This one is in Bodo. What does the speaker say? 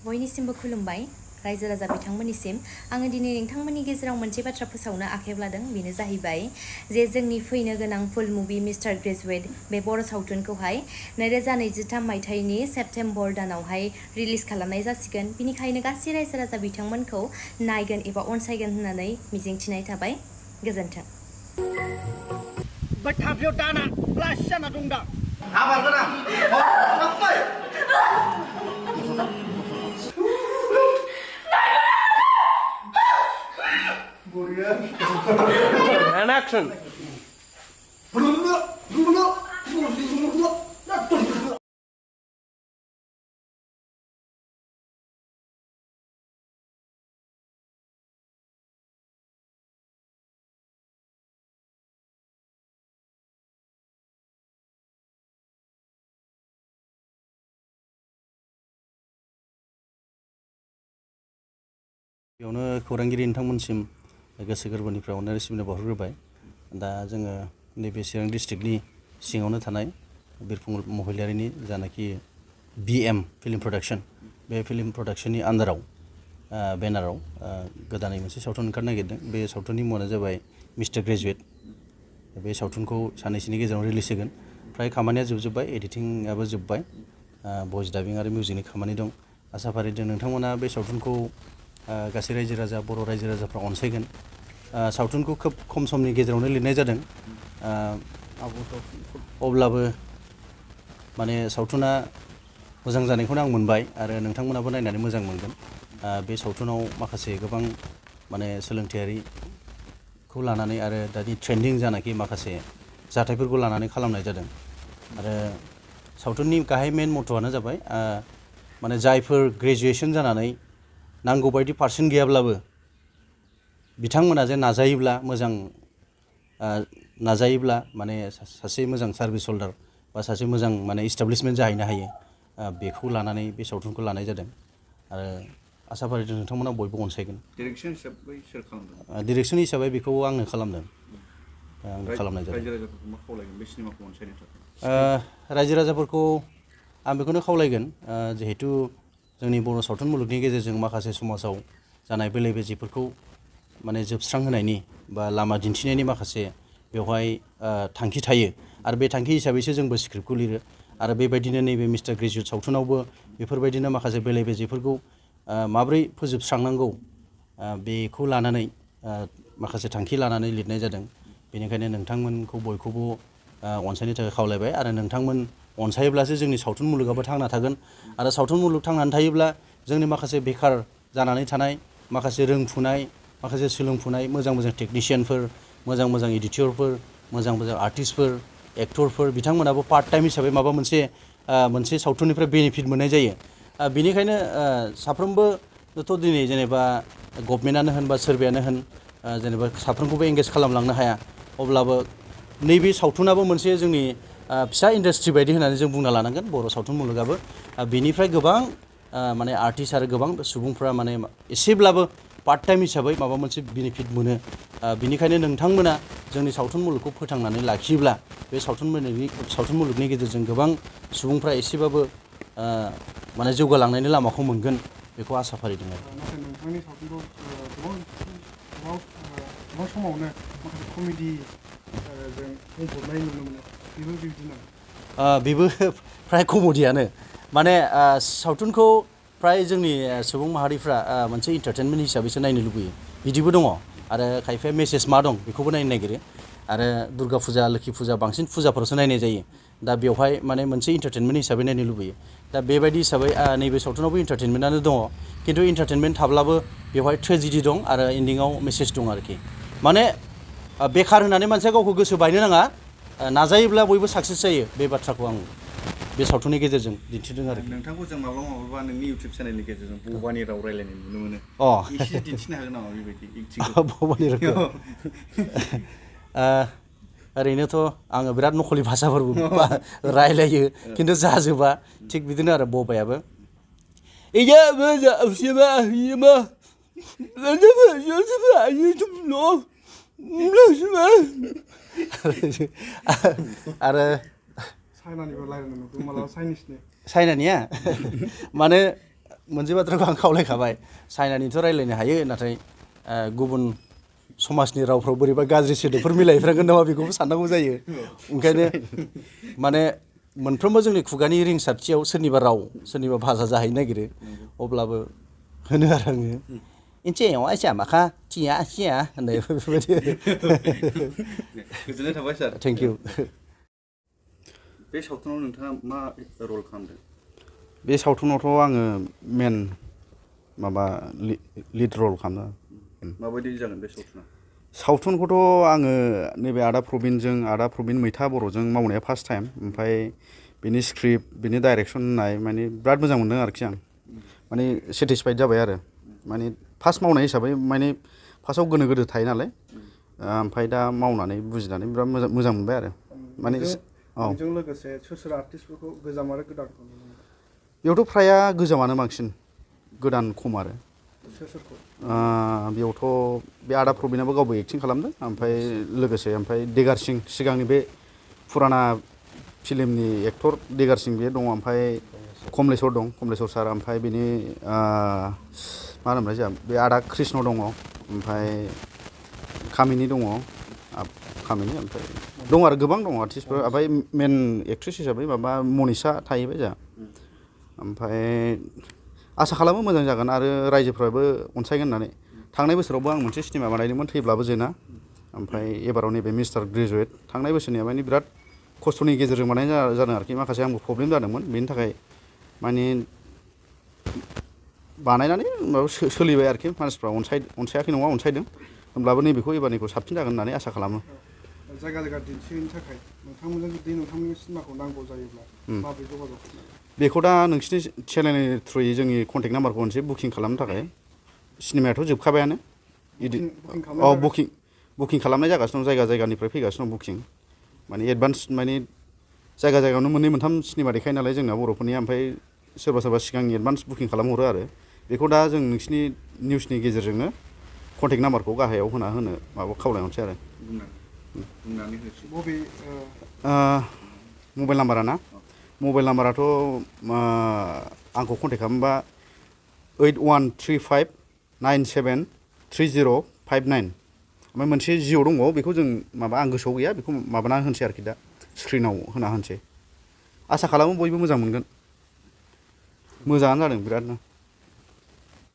बयनिसिमबो खुलुमबाय रायजो राजा बिथांमोननिसिम आङो दिनै नोंथांमोननि गेजेराव मोनसे बाथ्रा फोसावनो आखायाव लादों बेनो जाहैबाय जे जोंनि फैनो गोनां फुल मुभि मिस्टार ग्रेजुएट बे बर' सावथुनखौहाय 2023 मायथाइनि सेप्तेम्बर दानावहाय रिलिज खालामनाय जासिगोन बिनिखायनो गासै रायजो राजा बिथांमोनखौ नायगोन एबा अनसायगोन होननानै मिजिंथिनाय थाबाय गोजोन्थों Batavio dana, plasya na dungda. Apa kena? Apa? And action. बेयावनो खौरांगिरि नोंथांमोनसिम गोसो गोरबोनिफ्राय अननाय सिबिनाय बावहरग्रोबाय दा जोङो नैबे चिरां डिस्ट्रिक्टनि सिङावनो थानाय बिरफुं महिलारिनि जानाखि बिएम फिल्म प्रडाक्शन बे फिल्म प्रडाक्शननि आन्दाराव बेनाराव गोदानै मोनसे सावथुन ओंखारनो नागिरदों बे सावथुननि मुङानो जाबाय मिस्टार ग्रेजुएट बे सावथुनखौ साननैसोनि गेजेराव रिलिज होगोन फ्राय खामानिया जोबजोब्बाय एडिटिंआबो जोब्बाय भइस डाबिं आरो मिउजिकनि खामानि दं आसा फारिदों नोंथांमोना बे सावथुनखौ गासै रायजो राजा बर' रायजो राजाफ्रा अनसायगोन सावथुनखौ खोब खम समनि गेजेरावनो लिरनाय जादों अब्लाबो माने सावथुना मोजां जानायखौनो आं मोनबाय आरो नोंथांमोनाबो नायनानै मोजां मोनगोन बे सावथुनाव माखासे गोबां माने सोलोंथायारिखौ लानानै आरो दानि ट्रेन्डिं जानाखि माखासे जाथायफोरखौ लानानै खालामनाय जादों आरो सावथुननि गाहाय मेन मट'आनो जाबाय माने जायफोर ग्रेजुएसन जानानै नांगौ बायदि पार्सेन्ट गैयाब्लाबो बिथांमोना जे नाजायोब्ला माने सासे मोजां सार्भिस हल्डार बा सासे मोजां माने इस्टाब्लिशमेन्ट जाहैनो हायो बेखौ लानानै बे सावथुनखौ लानाय जादों आरो आसा फारिदों नोंथांमोना बयबो अनसायगोन Direction हिसाबै सोर खालामदों? डिरेक्सन हिसाबै बेखौ आंनो खालामदों आं खालामनाय जादों रायजो राजाफोरखौ मा खावलायगोन बे सिनेमाखौ अनसायनो थाखाय? रायजो राजाफोरखौ आं बेखौनो खावलायगोन जिहेतु जोंनि बर' सावथुन मुलुगनि गेजेरजों माखासे समाजाव जानाय बेले बेजेफोरखौ माने जोबस्रांहोनायनि बा लामा दिन्थिनायनि माखासे बेवहाय थांखि थायो आरो बे थांखि हिसाबैसो जोंबो स्क्रिप्टखौ लिरो आरो बेबायदिनो नैबे मिस्टार ग्रेजुएट सावथुनावबो बेफोरबायदिनो माखासे बेले बेजेफोरखौ माब्रै फोजोबस्रांनांगौ बेखौ लानानै माखासे थांखि लानानै लिरनाय जादों बेनिखायनो नोंथांमोनखौ बयखौबो अनसायनो थाखाय खावलायबाय आरो नोंथांमोन अनसायोब्लासो जोंनि सावथुन मुलुगाबो थांना थागोन आरो सावथुन मुलुग थांनानै थायोब्ला जोंनि माखासे बेखार जानानै थानाय माखासे रोंफुनाय माखासे सोलोंफुनाय मोजां मोजां टेकनिशियानफोर मोजां मोजां एडिटरफोर मोजां मोजां आर्टिस्टफोर एक्टरफोर बिथांमोनाबो पार्ट टाइम हिसाबै माबा मोनसे सावथुननिफ्राय बेनिफिट मोननाय जायो बेनिखायनो साफ्रोमबोथ' दिनै जेनेबा गभर्नमेन्टआनो होन बा सोरबायानो होन जेनेबा साफ्रोमखौबो एंगेज खालामलांनो हाया अब्लाबो नैबे सावथुनाबो मोनसे जोंनि फिसा इन्डास्ट्रि बायदि होननानै जों बुंना लानांगोन बर' सावथुन मुलुगाबो बेनिफ्राय गोबां माने आर्टिस्ट आरो गोबां सुबुंफ्रा माने एसेब्लाबो पार्ट टाइम हिसाबै माबा मोनसे बेनिफिट मोनो बिनिखायनो नोंथांमोना जोंनि सावथुन मुलुगखौ फोथांनानै लाखियोब्ला बे सावथुन मुलुगनि गेजेरजों गोबां सुबुंफ्रा एसेबाबो माने जौगालांनायनि लामाखौ मोनगोन बेखौ आसा फारिदों आरो नाथाय नोंथांनि सावथुनखौ गोबां समावनो माखासे कमेडि जों बुंफबनाय नुनो मोनो बेबो बिदि नामा बेबो फ्राय कमेडियानो माने सावथुनखौ फ्राय जोंनि सुबुं माहारिफ्रा मोनसे इन्टारटेनमेन्ट हिसाबैसो नायनो लुबैयो बिदिबो दङ आरो खायफाया मेसेज मा दं बेखौबो नायनो नागिरो आरो दुर्गा फुजा लोखि फुजा बांसिन फुजाफोरावसो नायनाय जायो दा बेवहाय माने मोनसे इन्टारटेनमेन्ट हिसाबै नायनो लुबैयो दा बेबायदि हिसाबै नैबे सावथुनावबो इन्टारटेनमेन्टआनो दङ खिन्थु इन्टारटेनमेन्ट थाब्लाबो बेवहाय ट्रेजेडि दं आरो इन्डिङाव मेसेज दं आरोखि माने बेखार होननानै मानसिया गावखौ गोसो बायनो नाङा नाजायोब्ला बयबो साक्सेस जायो बे बाथ्राखौ आं बे सावथुननि गेजेरजों दिन्थिदों आरो नोंथांखौ जों माब्लाबा नोंनि इउटिउब चेनेलनि गेजेरजों बबानि राव रायलायनाय नुनो मोनो एसे दिन्थिनो हागोन नामा बेबायदि एक्टिंखौ बबानि रावखौ ओरैनोथ' आङो बिराद नखलि भाषाफोरबो रायलायो खिन्थु जाजोबा थिग बिदिनो आरो बबायाबो आरो चाइनानिबो रायलायनो नुदों मालाबा चाइनिसनि चाइनानिया माने मोनसे बाथ्राखौ आं खावलायखाबाय चाइनानिथ' रायज्लायनो हायो नाथाय गुबुन समाजनि रावफ्राव बोरैबा गाज्रि सोदोबफोर मिलायफ्रांगोन नामा बेखौबो साननांगौ जायो ओंखायनो माने मोनफ्रोमबो जोंनि खुगानि रिंसारथियाव सोरनिबा राव सोरनिबा भाषा जाहैनो नागिरो अब्लाबो होनो आरो आङो इनसेयाव आइसा माखा थिया थिया होननाय बेफोरबायदि गोजोननाय थाबाय सार थेंक इउ बे सावथुनाव नोंथाङा मा रल खालामदों बे सावथुनावथ' आङो मेन माबा लिड रल खालामदों माबायदि जागोन बे सावथुना सावथुनखौथ' आङो नैबे आदा प्रबिन मैथा बर'जों मावनाया फार्स्ट टाइम ओमफ्राय बिनि स्क्रिप्ट बिनि डाइरेक्सन होननाय माने बिराद मोजां मोनदों आरोखि आं माने सेटिसफाइड जाबाय आरो माने फार्स्ट मावनाय हिसाबै माने फार्स्टआव गोनो गोदो थायो नालाय ओमफ्राय दा मावनानै बुजिनानै बिराद मोजां मोनबाय आरो माने बेजों लोगोसे सोर आर्टिस्टफोरखौ गोजाम आरो गोदानखौ नुनो मोनो बेयावथ' फ्राया गोजामानो बांसिन गोदान खम आरो सोरखौ बेयावथ' बे आदा प्रबिनाबो गावबो एक्टिं खालामदों ओमफ्राय लोगोसे ओमफ्राय देगार सिं सिगांनि बे फुराना फिल्मनि एक्टर देगार सिं बे दङ ओमफ्राय कमलेस्वर सार ओमफ्राय बेनि मा होनोमोनलाय जोंहा बे आदा कृष्ण दङ ओमफ्राय कामिनि दङ ओमफ्राय दं आरो गोबां दङ आर्टिस्टफोर ओमफ्राय मेन एक्ट्रेस हिसाबै माबा मनिषा थाहैबाय जोंहा ओमफ्राय आसा खालामो मोजां जागोन आरो रायजोफ्राबो अनसायगोन होननानै थांनाय बोसोरावबो आं मोनसे सिनेमा बानायदोंमोन थैब्लाबो जोना ओमफ्राय एबाराव नैबे मिस्टार ग्रेजुवेट थांनाय बोसोरनिया माने बिराद खस्थ'नि गेजेरजों बानायनाय जादों आरोखि माखासे आंबो प्रब्लेम जादोंमोन बेनि थाखाय माने बानायनानै माबा सोलिबाय आरोखि मानसिफ्रा अनसायाखै नङा अनसायदों होमब्लाबो नैबेखौ एबारनिखौ साबसिन जागोन होननानै आसा खालामो जायगा दिन्थिहैनो थाखाय नोंथांमोनजों जुदि नोंथांमोननि सिनेमाखौ नांगौ जायोब्ला माबोरै जगाजग खालामो बेखौ दा नोंसिनि चेनेलनि थ्रुयै जोंनि कन्टेक्ट नाम्बारखौ मोनसे बुकिं खालामनो थाखाय सिनेमायाथ' जोबखाबायानो बुकिं खालामनाय जागासिनो दं जायगानिफ्राय फैगासिनो दं बुकिं माने एडभान्स माने जायगायावनो मोननै मोनथाम सिनेमा देखायो नालाय जोंना बर'फोरनिया ओमफ्राय सोरबा सिगांनि एडभान्स बुकिं खालामहरो आरो बेखौ दा जों नोंसिनि निउसनि गेजेरजोंनो कन्टेक्ट नाम्बारखौ गाहायाव होनो माबा खावलायहरसै आरो बुंनानै होसै बबे मबाइल नाम्बारा ना मबाइल नाम्बाराथ' आंखौ कन्टेक्ट खालामोबा 8135973059 ओमफ्राय मोनसे जिअ दङ बेखौ जों आं गोसोआव गैया बेखौ माबाना होनसै आरोखि दा स्क्रिनाव होना होनसै आसा खालामो बयबो मोजां मोनगोन मोजाङानो जादों बिरादनो